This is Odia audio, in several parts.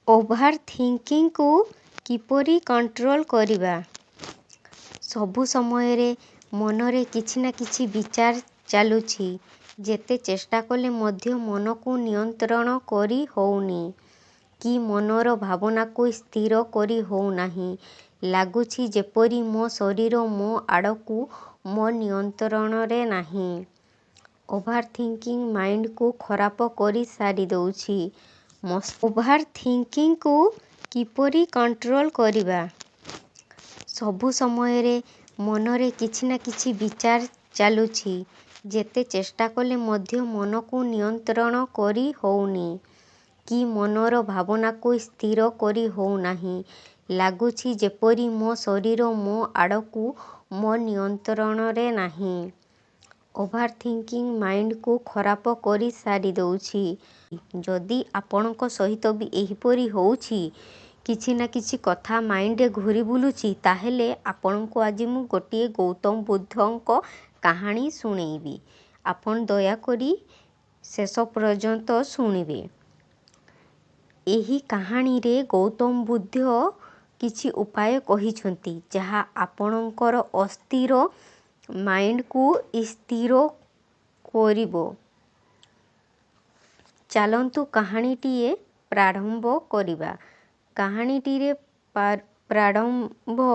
ଓଭରଥିଙ୍କିଂକୁ କିପରି କଣ୍ଟ୍ରୋଲ କରିବା? ସବୁ ସମୟରେ ମନରେ କିଛି ନା କିଛି ବିଚାର ଚାଲୁଛି। ଯେତେ ଚେଷ୍ଟା କଲେ ମଧ୍ୟ ମନକୁ ନିୟନ୍ତ୍ରଣ କରି ହେଉନି କି ମନର ଭାବନାକୁ ସ୍ଥିର କରି ହେଉନାହିଁ। ଲାଗୁଛି ଯେପରି ମୋ ଶରୀର ମୋ ଆଡ଼କୁ ମୋ ନିୟନ୍ତ୍ରଣରେ ନାହିଁ। ଓଭରଥିଙ୍କିଂ ମାଇଣ୍ଡକୁ ଖରାପ କରି ସାରିଦେଉଛି। ଓଭରଥିଙ୍କିଂକୁ କିପରି କଣ୍ଟ୍ରୋଲ କରିବା? ସବୁ ସମୟରେ ମନରେ କିଛି ନା କିଛି ବିଚାର ଚାଲୁଛି। ଯେତେ ଚେଷ୍ଟା କଲେ ମଧ୍ୟ ମନକୁ ନିୟନ୍ତ୍ରଣ କରି ହେଉନି କି ମନର ଭାବନାକୁ ସ୍ଥିର କରି ହେଉନାହିଁ। ଲାଗୁଛି ଯେପରି ମୋ ଶରୀର ମୋ ଆଡ଼କୁ ମୋ ନିୟନ୍ତ୍ରଣରେ ନାହିଁ। ଓଭରଥିଙ୍କିଂ ମାଇଣ୍ଡକୁ ଖରାପ କରି ସାରିଦେଉଛି। ଯଦି ଆପଣଙ୍କ ସହିତ ବି ଏହିପରି ହେଉଛି, କିଛି ନା କିଛି କଥା ମାଇଣ୍ଡରେ ଘୁରି ବୁଲୁଛି, ତାହେଲେ ଆପଣଙ୍କୁ ଆଜି ମୁଁ ଗୋଟିଏ ଗୌତମ ବୁଦ୍ଧଙ୍କ କାହାଣୀ ଶୁଣେଇବି। ଆପଣ ଦୟାକରି ଶେଷ ପର୍ଯ୍ୟନ୍ତ ଶୁଣିବେ। ଏହି କାହାଣୀରେ ଗୌତମ ବୁଦ୍ଧ କିଛି ଉପାୟ କହିଛନ୍ତି, ଯାହା ଆପଣଙ୍କର ଅସ୍ଥିର ମାଇଣ୍ଡକୁ ସ୍ଥିର କରିବ। ଚାଲନ୍ତୁ କାହାଣୀଟିଏ ପ୍ରାରମ୍ଭ କରିବା। କାହାଣୀଟିରେ ପ୍ରାରମ୍ଭ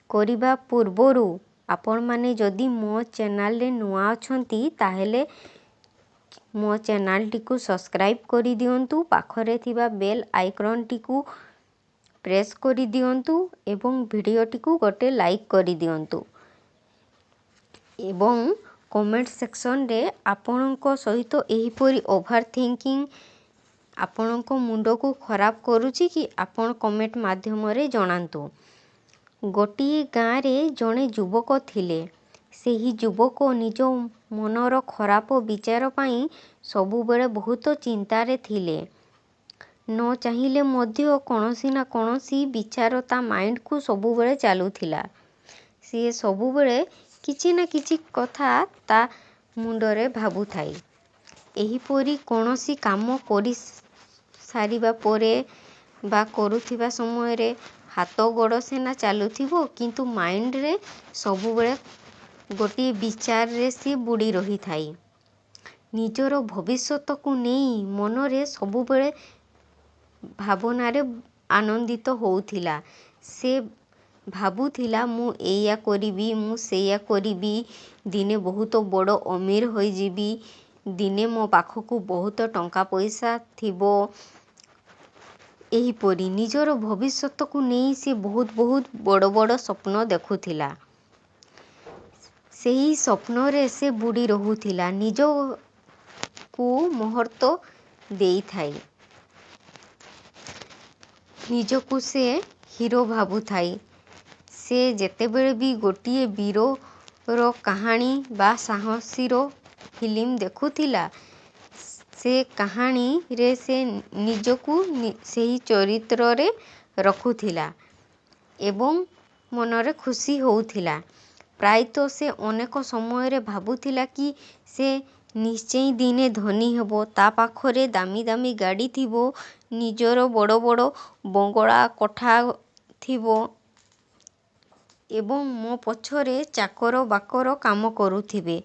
କରିବା ପୂର୍ବରୁ ଆପଣମାନେ ଯଦି ମୋ ଚ୍ୟାନେଲରେ ନୂଆ ଅଛନ୍ତି, ତାହେଲେ ମୋ ଚ୍ୟାନେଲଟିକୁ ସବସ୍କ୍ରାଇବ୍ କରିଦିଅନ୍ତୁ, ପାଖରେ ଥିବା ବେଲ୍ ଆଇକନ୍ଟିକୁ ପ୍ରେସ୍ କରିଦିଅନ୍ତୁ ଏବଂ ଭିଡ଼ିଓଟିକୁ ଗୋଟେ ଲାଇକ୍ କରିଦିଅନ୍ତୁ ଏବଂ କମେଣ୍ଟ ସେକ୍ସନରେ ଆପଣଙ୍କ ସହିତ ଏହିପରି ଓଭର ଥିଙ୍କିଂ ଆପଣଙ୍କ ମୁଣ୍ଡକୁ ଖରାପ କରୁଛି କି, ଆପଣ କମେଣ୍ଟ ମାଧ୍ୟମରେ ଜଣାନ୍ତୁ। ଗୋଟିଏ ଗାଁରେ ଜଣେ ଯୁବକ ଥିଲେ। ସେହି ଯୁବକ ନିଜ ମନର ଖରାପ ବିଚାର ପାଇଁ ସବୁବେଳେ ବହୁତ ଚିନ୍ତାରେ ଥିଲେ। ନ ଚାହିଁଲେ ମଧ୍ୟ କୌଣସି ନା କୌଣସି ବିଚାର ତା ମାଇଣ୍ଡକୁ ସବୁବେଳେ ଚାଲୁଥିଲା। ସିଏ ସବୁବେଳେ କିଛି ନା କିଛି କଥା ତା ମୁଣ୍ଡରେ ଭାବୁଥାଏ। ଏହିପରି କୌଣସି କାମ କରି ସାରିବା ପରେ ବା କରୁଥିବା ସମୟରେ ହାତ ଗୋଡ଼ ସିନା ଚାଲୁଥିବ, କିନ୍ତୁ ମାଇଣ୍ଡରେ ସବୁବେଳେ ଗୋଟିଏ ବିଚାରରେ ସିଏ ବୁଡ଼ି ରହିଥାଏ। ନିଜର ଭବିଷ୍ୟତକୁ ନେଇ ମନରେ ସବୁବେଳେ ଭାବନାରେ ଆନନ୍ଦିତ ହେଉଥିଲା। ସେ ଭାବୁଥିଲା, ମୁଁ ଏଇଆ କରିବି, ମୁଁ ସେଇଆ କରିବି, ଦିନେ ବହୁତ ବଡ଼ ଅମୀର ହୋଇଯିବି, ଦିନେ ମୋ ପାଖକୁ ବହୁତ ଟଙ୍କା ପଇସା ଥିବ। ଏହିପରି ନିଜର ଭବିଷ୍ୟତକୁ ନେଇ ସେ ବହୁତ ବହୁତ ବଡ଼ ବଡ଼ ସ୍ୱପ୍ନ ଦେଖୁଥିଲା। ସେହି ସ୍ୱପ୍ନରେ ସେ ବୁଡ଼ି ରହୁଥିଲା, ନିଜକୁ ମହତ୍ତ୍ୱ ଦେଇଥାଏ, ନିଜକୁ ସେ ହିରୋ ଭାବୁଥାଏ। ସେ ଯେତେବେଳେ ବି ଗୋଟିଏ ବୀରର କାହାଣୀ ବା ସାହସୀର ଫିଲ୍ମ ଦେଖୁଥିଲା, ସେ କାହାଣୀରେ ସେ ନିଜକୁ ସେହି ଚରିତ୍ରରେ ରଖୁଥିଲା ଏବଂ ମନରେ ଖୁସି ହେଉଥିଲା। ପ୍ରାୟତଃ ସେ ଅନେକ ସମୟରେ ଭାବୁଥିଲା କି ସେ ନିଶ୍ଚୟ ଦିନେ ଧନୀ ହେବ, ତା ପାଖରେ ଦାମୀ ଦାମୀ ଗାଡ଼ି ଥିବ, ନିଜର ବଡ଼ ବଡ଼ ବଙ୍ଗଳା କୋଠା ଥିବ ଏବଂ ମୋ ପଛରେ ଚାକର ବାକର କାମ କରୁଥିବେ,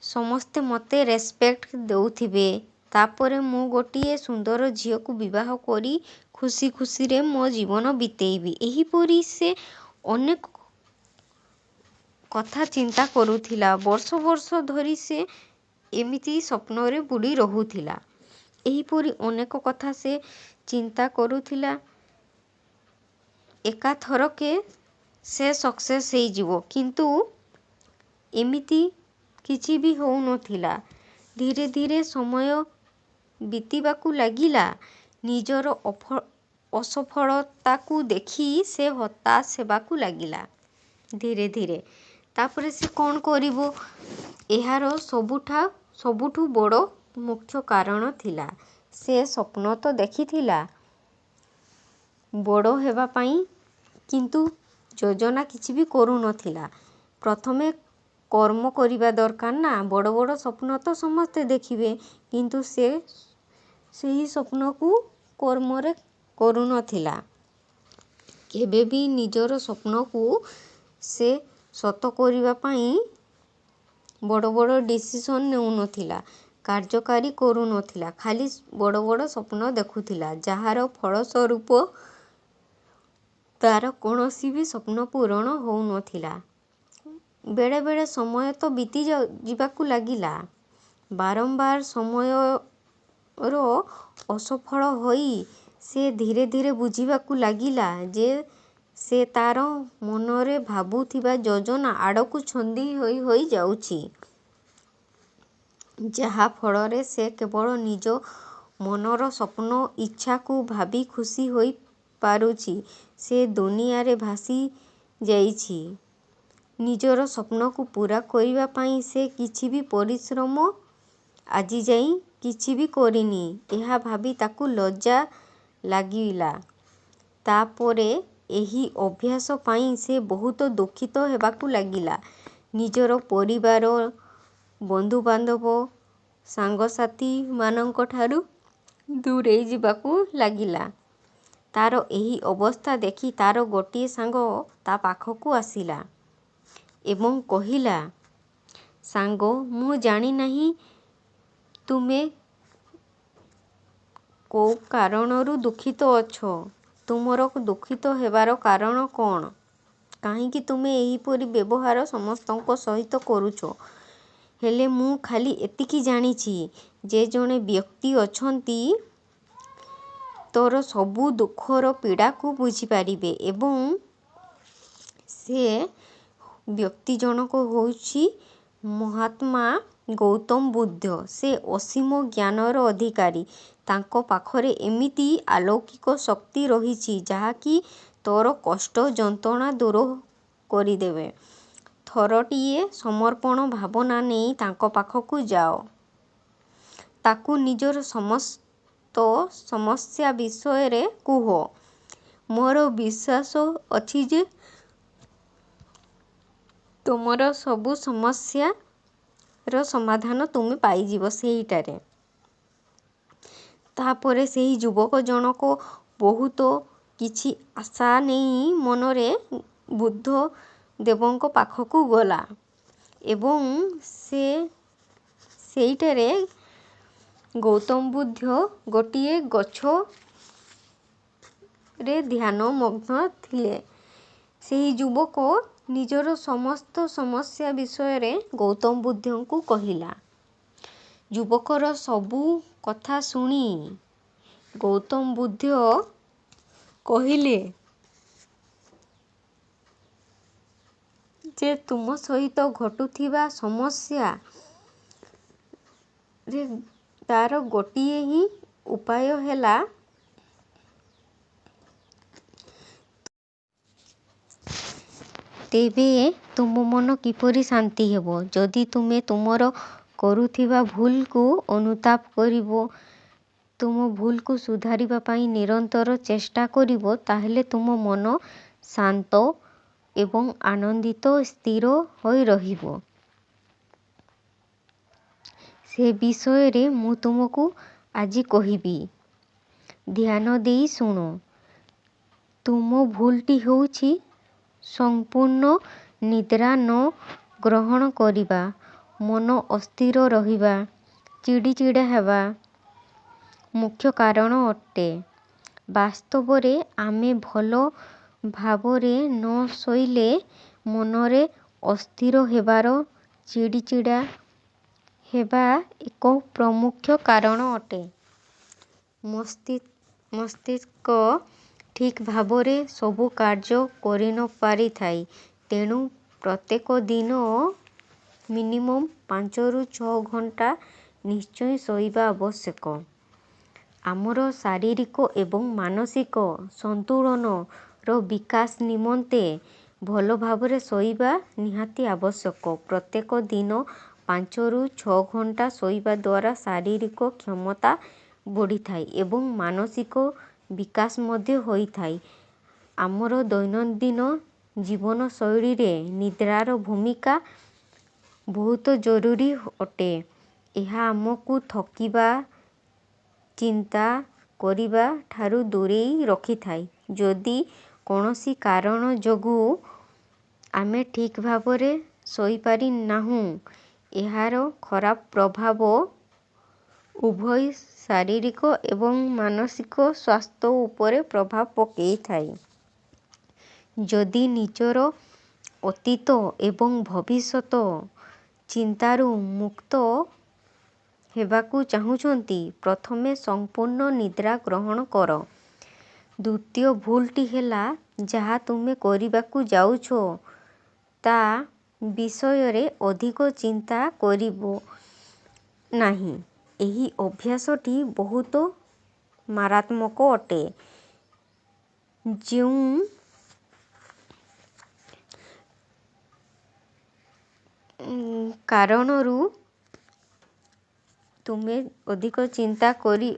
ସମସ୍ତେ ମୋତେ ରେସପେକ୍ଟ ଦେଉଥିବେ। ତାପରେ ମୁଁ ଗୋଟିଏ ସୁନ୍ଦର ଝିଅକୁ ବିବାହ କରି ଖୁସି ଖୁସିରେ ମୋ ଜୀବନ ବିତେଇବି। ଏହିପରି ସେ ଅନେକ କଥା ଚିନ୍ତା କରୁଥିଲା। ବର୍ଷ ବର୍ଷ ଧରି ସେ ଏମିତି ସ୍ୱପ୍ନରେ ବୁଡ଼ି ରହୁଥିଲା। ଏହିପରି ଅନେକ କଥା ସେ ଚିନ୍ତା କରୁଥିଲା, ଏକାଥରକେ ସେ ସକ୍ସେସ୍ ହେଇଯିବ, କିନ୍ତୁ ଏମିତି କିଛି ବି ହେଉନଥିଲା। ଧୀରେ ଧୀରେ ସମୟ ବିତିବାକୁ ଲାଗିଲା। ନିଜର ଅସଫଳତାକୁ ଦେଖି ସେ ହତାଶ ହେବାକୁ ଲାଗିଲା ଧୀରେ ଧୀରେ। ତାପରେ ସେ କ'ଣ କରିବ? ଏହାର ସବୁଠୁ ବଡ଼ ମୁଖ୍ୟ କାରଣ ଥିଲା, ସେ ସ୍ୱପ୍ନ ତ ଦେଖିଥିଲା ବଡ଼ ହେବା ପାଇଁ, କିନ୍ତୁ ଯୋଜନା କିଛି ବି କରୁନଥିଲା। ପ୍ରଥମେ କର୍ମ କରିବା ଦରକାର ନା। ବଡ଼ ବଡ଼ ସ୍ୱପ୍ନ ତ ସମସ୍ତେ ଦେଖିବେ, କିନ୍ତୁ ସେ ସେହି ସ୍ୱପ୍ନକୁ କର୍ମରେ କରୁନଥିଲା। କେବେ ବି ନିଜର ସ୍ୱପ୍ନକୁ ସେ ସତ କରିବା ପାଇଁ ବଡ଼ ବଡ଼ ଡିସିସନ୍ ନେଉନଥିଲା, କାର୍ଯ୍ୟକାରୀ କରୁନଥିଲା, ଖାଲି ବଡ଼ ବଡ଼ ସ୍ୱପ୍ନ ଦେଖୁଥିଲା, ଯାହାର ଫଳସ୍ୱରୂପ ତା'ର କୌଣସି ବି ସ୍ୱପ୍ନ ପୂରଣ ହେଉନଥିଲା। ବେଳେବେଳେ ସମୟ ତ ବିତି ଯିବାକୁ ଲାଗିଲା। ବାରମ୍ବାର ସମୟର ଅସଫଳ ହୋଇ ସେ ଧୀରେ ଧୀରେ ବୁଝିବାକୁ ଲାଗିଲା ଯେ ସେ ତା'ର ମନରେ ଭାବୁଥିବା ଯୋଜନା ଆଡ଼କୁ ଛନ୍ଦି ହୋଇ ହୋଇ ଯାଉଛି, ଯାହା ଫଳରେ ସେ କେବଳ ନିଜ ମନର ସ୍ୱପ୍ନ ଇଚ୍ଛାକୁ ଭାବି ଖୁସି ହୋଇପାରୁଛି। ସେ ଦୁନିଆରେ ଭାସି ଯାଇଛି। ନିଜର ସ୍ୱପ୍ନକୁ ପୂରା କରିବା ପାଇଁ ସେ କିଛି ବି ପରିଶ୍ରମ ଆଜିଯାଏ କିଛି ବି କରିନି, ଏହା ଭାବି ତାକୁ ଲଜ୍ଜା ଲାଗିଲା। ତା'ପରେ ଏହି ଅଭ୍ୟାସ ପାଇଁ ସେ ବହୁତ ଦୁଃଖିତ ହେବାକୁ ଲାଗିଲା। ନିଜର ପରିବାର, ବନ୍ଧୁବାନ୍ଧବ, ସାଙ୍ଗସାଥିମାନଙ୍କଠାରୁ ଦୂରେଇ ଯିବାକୁ ଲାଗିଲା। ତା'ର ଏହି ଅବସ୍ଥା ଦେଖି ତା'ର ଗୋଟିଏ ସାଙ୍ଗ ତା' ପାଖକୁ ଆସିଲା ଏବଂ କହିଲା, "ସାଙ୍ଗ, ମୁଁ ଜାଣିନାହିଁ ତୁମେ କେଉଁ କାରଣରୁ ଦୁଃଖିତ ଅଛ। ତୁମର ଦୁଃଖିତ ହେବାର କାରଣ କ'ଣ? କାହିଁକି ତୁମେ ଏହିପରି ବ୍ୟବହାର ସମସ୍ତଙ୍କ ସହିତ କରୁଛ? ହେଲେ ମୁଁ ଖାଲି ଏତିକି ଜାଣିଛି ଯେ ଜଣେ ବ୍ୟକ୍ତି ଅଛନ୍ତି, ତୋର ସବୁ ଦୁଃଖର ପୀଡ଼ାକୁ ବୁଝିପାରିବେ ଏବଂ ସେ ବ୍ୟକ୍ତି ଜଣକ ହେଉଛି ମହାତ୍ମା ଗୌତମ ବୁଦ୍ଧ। ସେ ଅସୀମ ଜ୍ଞାନର ଅଧିକାରୀ। ତାଙ୍କ ପାଖରେ ଏମିତି ଅଲୌକିକ ଶକ୍ତି ରହିଛି, ଯାହାକି ତୋର କଷ୍ଟ ଯନ୍ତ୍ରଣା ଦୂର କରିଦେବେ। ଥରଟିଏ ସମର୍ପଣ ଭାବନା ନେଇ ତାଙ୍କ ପାଖକୁ ଯାଅ। ତାଙ୍କୁ ନିଜର ସମସ୍ତ ସମସ୍ୟା ବିଷୟରେ କୁହ। ମୋର ବିଶ୍ୱାସ ଅଛି ଯେ ତୁମର ସବୁ ସମସ୍ୟାର ସମାଧାନ ତୁମେ ପାଇଯିବ ସେହିଠାରେ।" ତା'ପରେ ସେହି ଯୁବକ ଜଣକ ବହୁତ କିଛି ଆଶା ନେଇ ମନରେ ବୁଦ୍ଧ ଦେବଙ୍କ ପାଖକୁ ଗଲା ଏବଂ ସେ ସେଇଠାରେ ଗୌତମ ବୁଦ୍ଧ ଗୋଟିଏ ଗଛରେ ଧ୍ୟାନ ମଗ୍ନ ଥିଲେ। ସେହି ଯୁବକ ନିଜର ସମସ୍ତ ସମସ୍ୟା ବିଷୟରେ ଗୌତମ ବୁଦ୍ଧଙ୍କୁ କହିଲା। ଯୁବକର ସବୁ କଥା ଶୁଣି ଗୌତମ ବୁଦ୍ଧ କହିଲେ ଯେ ତୁମ ସହିତ ଘଟୁଥିବା ସମସ୍ୟାରେ ତା'ର ଗୋଟିଏ ହିଁ ଉପାୟ ହେଲା, ତେବେ ତୁମ ମନ କିପରି ଶାନ୍ତି ହେବ? ଯଦି ତୁମେ ତୁମର କରୁଥିବା ଭୁଲକୁ ଅନୁତାପ କରିବ, ତୁମ ଭୁଲକୁ ସୁଧାରିବା ପାଇଁ ନିରନ୍ତର ଚେଷ୍ଟା କରିବ, ତାହେଲେ ତୁମ ମନ ଶାନ୍ତ ଏବଂ ଆନନ୍ଦିତ ସ୍ଥିର ହୋଇ ରହିବ। ସେ ବିଷୟରେ ମୁଁ ତୁମକୁ ଆଜି କହିବି। ଧ୍ୟାନ ଦେଇ ଶୁଣ। ତୁମ ଭୁଲଟି ହେଉଛି ସମ୍ପୂର୍ଣ୍ଣ ନିଦ୍ରା ନ ଗ୍ରହଣ କରିବା, ମନ ଅସ୍ଥିର ରହିବା, ଚିଡ଼ିଚିଡ଼ା ହେବା ମୁଖ୍ୟ କାରଣ ଅଟେ। ବାସ୍ତବରେ ଆମେ ଭଲ ଭାବରେ ନ ଶୋଇଲେ ମନରେ ଅସ୍ଥିର ହେବାର, ଚିଡ଼ିଚିଡ଼ା ହେବା ଏକ ପ୍ରମୁଖ କାରଣ ଅଟେ। ମସ୍ତିଷ୍କ ଠିକ୍ ଭାବରେ ସବୁ କାର୍ଯ୍ୟ କରିନପାରିଥାଏ। ତେଣୁ ପ୍ରତ୍ୟେକ ଦିନ ମିନିମମ୍ 5ରୁ 6 ଘଣ୍ଟା ନିଶ୍ଚୟ ଶୋଇବା ଆବଶ୍ୟକ। ଆମର ଶାରୀରିକ ଏବଂ ମାନସିକ ସନ୍ତୁଳନର ବିକାଶ ନିମନ୍ତେ ଭଲ ଭାବରେ ଶୋଇବା ନିହାତି ଆବଶ୍ୟକ। ପ୍ରତ୍ୟେକ ଦିନ 5ରୁ 6 ଘଣ୍ଟା ଶୋଇବା ଦ୍ୱାରା ଶାରୀରିକ କ୍ଷମତା ବଢ଼ିଥାଏ ଏବଂ ମାନସିକ ବିକାଶ ମଧ୍ୟ ହୋଇଥାଏ। ଆମର ଦୈନନ୍ଦିନ ଜୀବନଶୈଳୀରେ ନିଦ୍ରାର ଭୂମିକା ବହୁତ ଜରୁରୀ ଅଟେ। ଏହା ଆମକୁ ଥକିବା, ଚିନ୍ତା କରିବା ଠାରୁ ଦୂରେଇ ରଖିଥାଏ। ଯଦି କୌଣସି କାରଣ ଯୋଗୁଁ ଆମେ ଠିକ୍ ଭାବରେ ଶୋଇପାରି ନାହୁଁ, ଏହାର ଖରାପ ପ୍ରଭାବ ଉଭୟ ଶାରୀରିକ ଏବଂ ମାନସିକ ସ୍ୱାସ୍ଥ୍ୟ ଉପରେ ପ୍ରଭାବ ପକାଇଥାଏ। ଯଦି ନିଜର ଅତୀତ ଏବଂ ଭବିଷ୍ୟତ ଚିନ୍ତାରୁ ମୁକ୍ତ ହେବାକୁ ଚାହୁଁଛନ୍ତି, ପ୍ରଥମେ ସମ୍ପୂର୍ଣ୍ଣ ନିଦ୍ରା ଗ୍ରହଣ କର। ଦ୍ୱିତୀୟ ଭୁଲଟି ହେଲା ଯାହା ତୁମେ କରିବାକୁ ଯାଉଛ ତା' ବିଷୟରେ ଅଧିକ ଚିନ୍ତା କରିବ ନାହିଁ। ଏହି ଅଭ୍ୟାସଟି ବହୁତ ମାରାତ୍ମକ ଅଟେ। ଯେଉଁ କାରଣରୁ ତୁମେ ଅଧିକ ଚିନ୍ତା କରି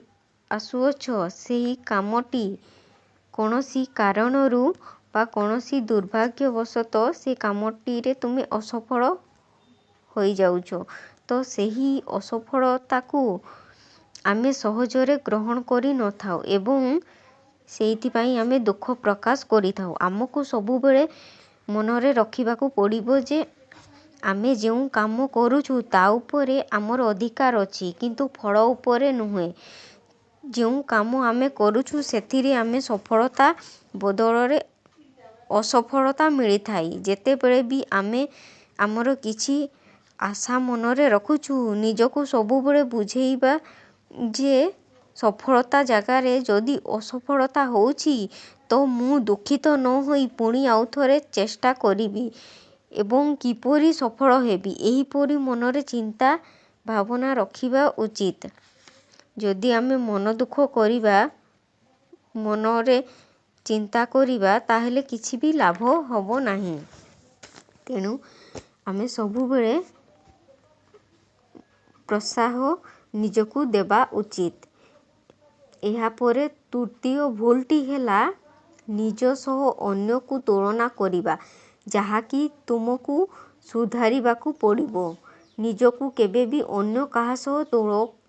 ଆସୁଅଛ, ସେହି କାମଟି କୌଣସି କାରଣରୁ ବା କୌଣସି ଦୁର୍ଭାଗ୍ୟବଶତଃ ସେ କାମଟିରେ ତୁମେ ଅସଫଳ ହୋଇଯାଉଛ, ତ ସେହି ଅସଫଳତାକୁ ଆମେ ସହଜରେ ଗ୍ରହଣ କରିନଥାଉ ଏବଂ ସେଇଥିପାଇଁ ଆମେ ଦୁଃଖ ପ୍ରକାଶ କରିଥାଉ। ଆମକୁ ସବୁବେଳେ ମନରେ ରଖିବାକୁ ପଡ଼ିବ ଯେ ଆମେ ଯେଉଁ କାମ କରୁଛୁ ତା' ଉପରେ ଆମର ଅଧିକାର ଅଛି, କିନ୍ତୁ ଫଳ ଉପରେ ନୁହେଁ। ଯେଉଁ କାମ ଆମେ କରୁଛୁ ସେଥିରେ ଆମେ ସଫଳତା ବଦଳରେ ଅସଫଳତା ମିଳିଥାଏ। ଯେତେବେଳେ ବି ଆମେ ଆମର କିଛି ଆଶା ମନରେ ରଖୁଛୁ, ନିଜକୁ ସବୁବେଳେ ବୁଝେଇବା ଯେ ସଫଳତା ଜାଗାରେ ଯଦି ଅସଫଳତା ହେଉଛି, ତ ମୁଁ ଦୁଃଖିତ ନ ହୋଇ ପୁଣି ଆଉଥରେ ଚେଷ୍ଟା କରିବି ଏବଂ କିପରି ସଫଳ ହେବି, ଏହିପରି ମନରେ ଚିନ୍ତା ଭାବନା ରଖିବା ଉଚିତ। ଯଦି ଆମେ ମନ ଦୁଃଖ କରିବା, ମନରେ ଚିନ୍ତା କରିବା, ତାହେଲେ କିଛି ବି ଲାଭ ହେବ ନାହିଁ। ତେଣୁ ଆମେ ସବୁବେଳେ ପ୍ରୋତ୍ସାହ ନିଜକୁ ଦେବା ଉଚିତ। ଏହାପରେ ତୃତୀୟ ଭୁଲଟି ହେଲା ନିଜ ସହ ଅନ୍ୟକୁ ତୁଳନା କରିବା, ଯାହାକି ତୁମକୁ ସୁଧାରିବାକୁ ପଡ଼ିବ। ନିଜକୁ କେବେ ବି ଅନ୍ୟ କାହା ସହ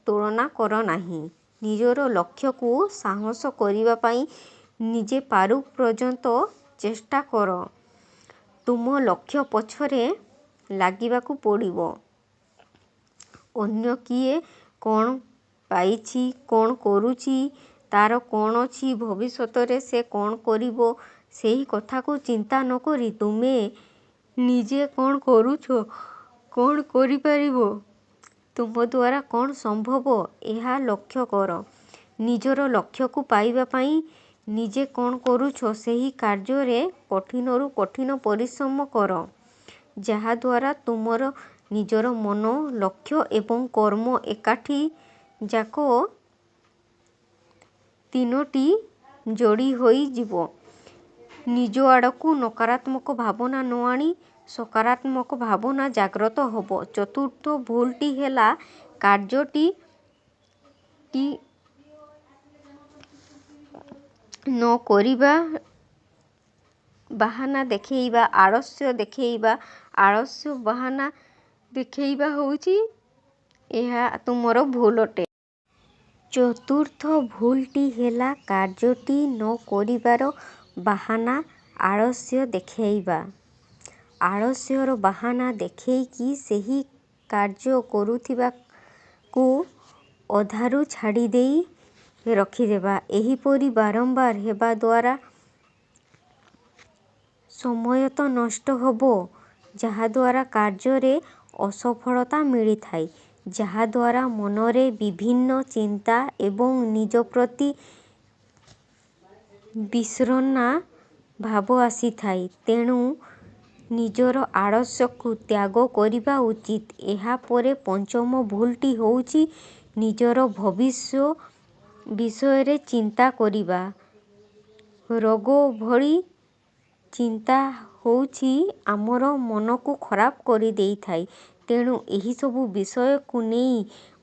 ତୁଳନା କର ନାହିଁ। ନିଜର ଲକ୍ଷ୍ୟକୁ ସାହସ କରିବା ପାଇଁ ନିଜେ ପାରୁ ପର୍ଯ୍ୟନ୍ତ ଚେଷ୍ଟା କର। ତୁମ ଲକ୍ଷ୍ୟ ପଛରେ ଲାଗିବାକୁ ପଡ଼ିବ। ଅନ୍ୟ କିଏ କ'ଣ ପାଇଛି, କ'ଣ କରୁଛି, ତା'ର କ'ଣ ଅଛି, ଭବିଷ୍ୟତରେ ସେ କ'ଣ କରିବ, ସେହି କଥାକୁ ଚିନ୍ତା ନ କରି ତୁମେ ନିଜେ କ'ଣ କରୁଛ, କ'ଣ କରିପାରିବ, ତୁମ ଦ୍ୱାରା କ'ଣ ସମ୍ଭବ, ଏହା ଲକ୍ଷ୍ୟ କର। ନିଜର ଲକ୍ଷ୍ୟକୁ ପାଇବା ପାଇଁ ନିଜେ କ'ଣ କରୁଛ, ସେହି କାର୍ଯ୍ୟରେ କଠିନରୁ କଠିନ ପରିଶ୍ରମ କର, ଯାହାଦ୍ୱାରା ତୁମର ନିଜର ମନ, ଲକ୍ଷ୍ୟ ଏବଂ କର୍ମ ଏକାଠି ଯାକ ତିନୋଟି ଯୋଡ଼ି ହୋଇଯିବ। ନିଜ ଆଡ଼କୁ ନକାରାତ୍ମକ ଭାବନା ନ ଆଣି ସକାରାତ୍ମକ ଭାବନା ଜାଗ୍ରତ ହେବ। ଚତୁର୍ଥ ଭୁଲଟି ହେଲା କାର୍ଯ୍ୟଟି ନ କରିବା ବାହାନା ଦେଖେଇବା, ଆଳସ୍ୟ ଦେଖେଇବା। ଆଳସ୍ୟ ବାହାନା ଦେଖେଇବା ହେଉଛି ଏହା ତୁମର ଭୁଲ ଅଟେ। ଚତୁର୍ଥ ଭୁଲଟି ହେଲା କାର୍ଯ୍ୟଟି ନ କରିବାର ବାହାନା ଆଳସ୍ୟ ଦେଖାଇବା। ଆଳସ୍ୟର ବାହାନା ଦେଖେଇକି ସେହି କାର୍ଯ୍ୟ କରୁଥିବାକୁ ଅଧାରୁ ଛାଡ଼ିଦେଇ ରଖିଦେବା। ଏହିପରି ବାରମ୍ବାର ହେବା ଦ୍ୱାରା ସମୟ ତ ନଷ୍ଟ ହେବ, ଯାହାଦ୍ୱାରା କାର୍ଯ୍ୟରେ ଅସଫଳତା ମିଳିଥାଏ, ଯାହାଦ୍ୱାରା ମନରେ ବିଭିନ୍ନ ଚିନ୍ତା ଏବଂ ନିଜ ପ୍ରତି ବିଷର୍ଣ୍ଣ ଭାବ ଆସିଥାଏ। ତେଣୁ ନିଜର ଆଳସ୍ୟକୁ ତ୍ୟାଗ କରିବା ଉଚିତ। ଏହାପରେ ପଞ୍ଚମ ଭୁଲଟି ହେଉଛି ନିଜର ଭବିଷ୍ୟ ବିଷୟରେ ଚିନ୍ତା କରିବା। ରୋଗ ଭଳି ଚିନ୍ତା ହେଉଛି ଆମର ମନକୁ ଖରାପ କରିଦେଇଥାଏ। ତେଣୁ ଏହିସବୁ ବିଷୟକୁ ନେଇ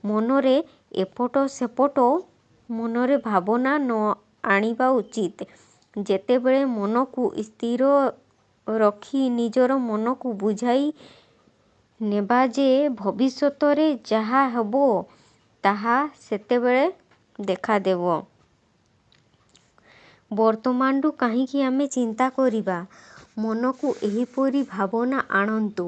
ମନରେ ଏପଟ ସେପଟ ମନରେ ଭାବନା ନ ଆଣିବା ଉଚିତ। ଯେତେବେଳେ ମନକୁ ସ୍ଥିର ରଖି ନିଜର ମନକୁ ବୁଝାଇ ନେବା ଯେ ଭବିଷ୍ୟତରେ ଯାହା ହେବ ତାହା ସେତେବେଳେ ଦେଖାଦେବ। ବର୍ତ୍ତମାନରୁ କାହିଁକି ଆମେ ଚିନ୍ତା କରିବା? ମନକୁ ଏହିପରି ଭାବନା ଆଣନ୍ତୁ,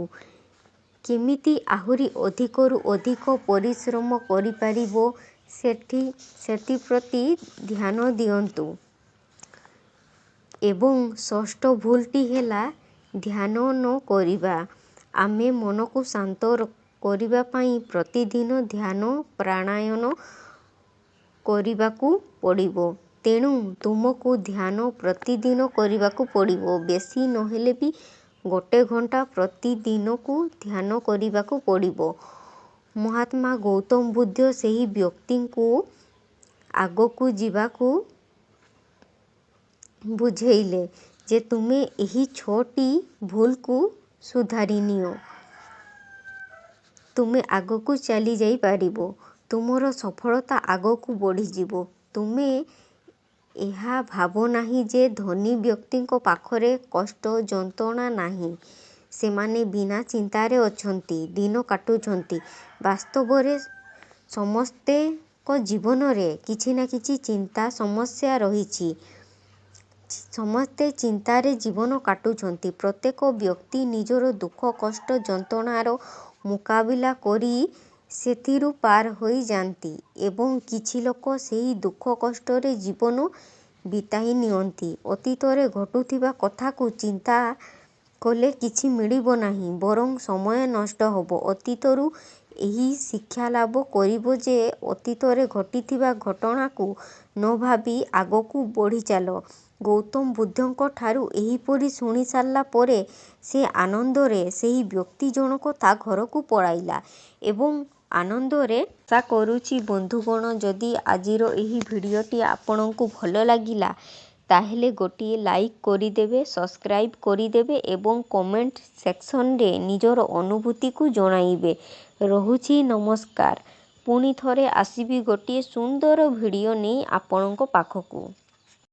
କେମିତି ଆହୁରି ଅଧିକରୁ ଅଧିକ ପରିଶ୍ରମ କରିପାରିବ ସେଥିପ୍ରତି ଧ୍ୟାନ ଦିଅନ୍ତୁ। ଏବଂ ଷଷ୍ଠ ଭୁଲଟି ହେଲା ଧ୍ୟାନ ନ କରିବା। ଆମେ ମନକୁ ଶାନ୍ତ କରିବା ପାଇଁ ପ୍ରତିଦିନ ଧ୍ୟାନ ପ୍ରାଣାୟାମ କରିବାକୁ ପଡ଼ିବ। ତେଣୁ ତୁମକୁ ଧ୍ୟାନ ପ୍ରତିଦିନ କରିବାକୁ ପଡ଼ିବ। ବେଶୀ ନହେଲେ ବି ଗୋଟେ ଘଣ୍ଟା ପ୍ରତିଦିନକୁ ଧ୍ୟାନ କରିବାକୁ ପଡ଼ିବ। ମହାତ୍ମା ଗୌତମ ବୁଦ୍ଧ ସେହି ବ୍ୟକ୍ତିଙ୍କୁ ଆଗକୁ ଯିବାକୁ ବୁଝେଇଲେ ଯେ ତୁମେ ଏହି 6ଟି ଭୁଲକୁ ସୁଧାରି ନିଅ। ତୁମେ ଆଗକୁ ଚାଲି ଯାଇପାରିବ। ତୁମର ସଫଳତା ଆଗକୁ ବଢ଼ିଯିବ। ତୁମେ ଏହା ଭାବ ନାହିଁ ଯେ ଧନୀ ବ୍ୟକ୍ତିଙ୍କ ପାଖରେ କଷ୍ଟ ଯନ୍ତ୍ରଣା ନାହିଁ। ସେମାନେ ବିନା ଚିନ୍ତାରେ ଅଛନ୍ତି, ଦିନ କାଟୁଛନ୍ତି। ବାସ୍ତବରେ ସମସ୍ତଙ୍କ ଜୀବନରେ କିଛି ନା କିଛି ଚିନ୍ତା ସମସ୍ୟା ରହିଛି। ସମସ୍ତେ ଚିନ୍ତାରେ ଜୀବନ କାଟୁଛନ୍ତି। ପ୍ରତ୍ୟେକ ବ୍ୟକ୍ତି ନିଜର ଦୁଃଖ କଷ୍ଟ ଯନ୍ତ୍ରଣାର ମୁକାବିଲା କରି ସେଥିରୁ ପାର ହୋଇଯାନ୍ତି ଏବଂ କିଛି ଲୋକ ସେହି ଦୁଃଖ କଷ୍ଟରେ ଜୀବନ ବିତାଇ ନିଅନ୍ତି। ଅତୀତରେ ଘଟୁଥିବା କଥାକୁ ଚିନ୍ତା କଲେ କିଛି ମିଳିବ ନାହିଁ ବରଂ ସମୟ ନଷ୍ଟ ହେବ। ଅତୀତରୁ ଏହି ଶିକ୍ଷାଲାଭ କରିବ ଯେ ଅତୀତରେ ଘଟିଥିବା ଘଟଣାକୁ ନ ଭାବି ଆଗକୁ ବଢ଼ିଚାଲ। ଗୌତମ ବୁଦ୍ଧଙ୍କ ଠାରୁ ଏହିପରି ଶୁଣି ସାରିଲା ପରେ ସେ ଆନନ୍ଦରେ ସେହି ବ୍ୟକ୍ତି ଜଣକ ତା ଘରକୁ ପଳାଇଲା ଏବଂ ଆନନ୍ଦରେ। ଆଶା କରୁଛି ବନ୍ଧୁଗଣ, ଯଦି ଆଜିର ଏହି ଭିଡ଼ିଓଟି ଆପଣଙ୍କୁ ଭଲ ଲାଗିଲା, ତାହେଲେ ଗୋଟିଏ ଲାଇକ୍ କରିଦେବେ, ସବସ୍କ୍ରାଇବ୍ କରିଦେବେ ଏବଂ କମେଣ୍ଟ ସେକ୍ସନରେ ନିଜର ଅନୁଭୂତିକୁ ଜଣାଇବେ। ରହୁଛି, ନମସ୍କାର। ପୁଣି ଥରେ ଆସିବି ଗୋଟିଏ ସୁନ୍ଦର ଭିଡ଼ିଓ ନେଇ ଆପଣଙ୍କ ପାଖକୁ।